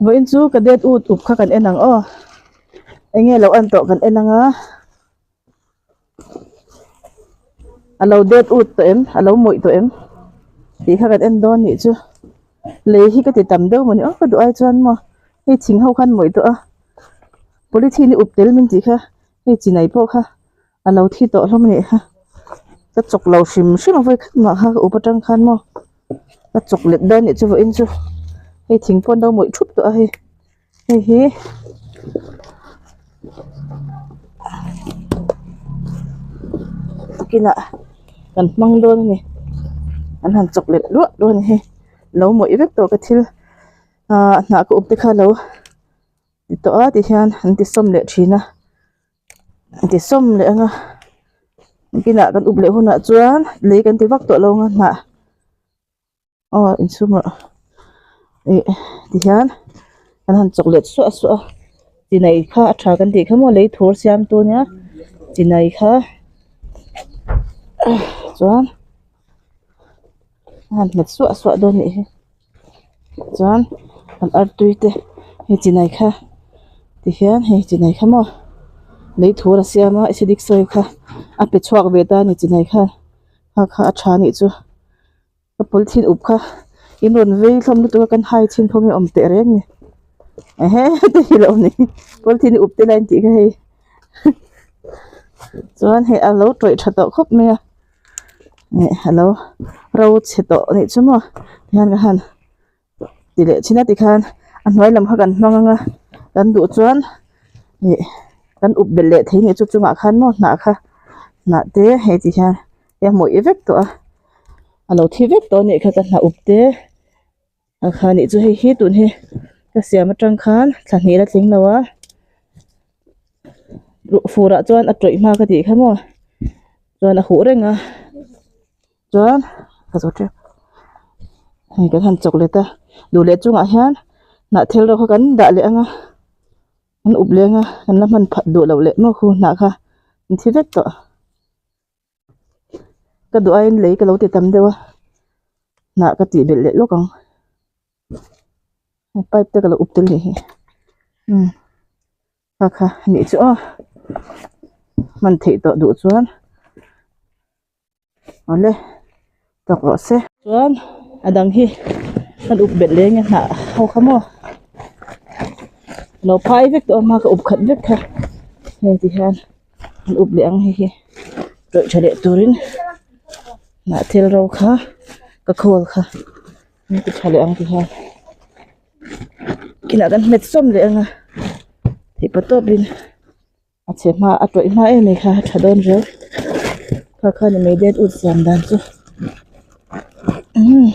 Vawiin chu cadet ut up kha kan en ang aw enge lo en tawh kan en anga a lo det ut tawh em a lo mawih tawh em tih kha kan en dawn nih chu lei hi ka ti tam deuh mawni aw ka duh ai chuan maw hei thing ho khan mawih tawh a polythene hi up tel min tih kha hei chinai pawh kha a lo thi tawh hlawm a nih kha ka chawk lo hrim hrim a vawi khat mah kha ka up atang khan maw ka chawk let dawn nih chu vawiin chu hei thing pawh an lo mawih thup tawh a hei hei hi kinah kan hmang dawn a ni an han chawk let luah dawn a ni hei lo mawih vek tawh ka thil ahh hnah ka up te kha lo ti tawh a ti hian an ti sawm leh thin a. An ti sawm leh ang a kinah kan up leh hunah chuan lei kan ti vak tawh lo ang a hnah aw inchhung ah ih tihian an han chawk let suah suah a chinai kha a tha kan tih kha maw lei thur siam tu ania chinai kha chuan a han nghet suah suah dawn anih hi chuan an artui te hei chinai kha tihian hei chinai kha maw lei thur a siam a acidic soil kha a pe chhuak ve ta a ni chinai khan kha kha a tha anih chu ka polythene up kha in rawn vei hlawm lutuk a kan hai chhin phawm hi a awm teh reng a ni ehe te hi lo ni polythene up te lai an tih kha hei chuan hei a lo tawih tha tawh khawp mai a. Ih alo ro chhe tawh anih chu maw tihian ka han ti leh thin a tikhan a hnuai lam kha kan hmang ang a kan duh chuan ih kan up belh leh thei anih chu chungah khan maw hnah kha hnah te hei ti hian a hmawih vek tawh a a lo thi vek tawh anih kha ka hnah up te a kha anih chu hei hi tun hi ka siam atang khan thla hnih la tling lo a fur ah chuan a tawih hma ka tih kha maw chuan a huh reng a chuan ka zo tep hei kan han chawk let a duh leh chungah hian hnah thil ro kha kan dah leh ang a an up leh ang a kan la hman phat duh loh leh maw khu hnah kha an thi vek tawh. Ka duh aiin lei ka lo ti tam deuh a hnah ka tih belh leh lawk ang pipe te ka lo up tel leh hi umm kha kha a nih chu aw hman theih tawh duh chuan awle tawk rawh se chuan a dang hi kan up belh leh nge hnah ho kha maw lo phai vek tawh a hma ka up khat vek kha hei ti hian. An up leh ang hei hi tawih tha leh turin hnah thil ro kha ka khawl kha an ti tha leh ang ti hian kinah kan hmet sawm leh ang a theihpawh tawpin a chhe hma a tawih hma em mai kha a tha dawn riau kha kha ni mai det ut siam dan chu umm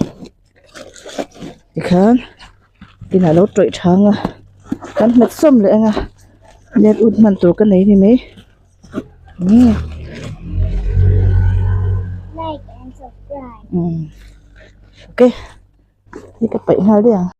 tikhan Inah lo tawih tha ang a kan hmet sawm leh ang a let ut hman tur ka nei ni mai umm Like and subscribe. Umm ok hei ka paih nghal daih ang.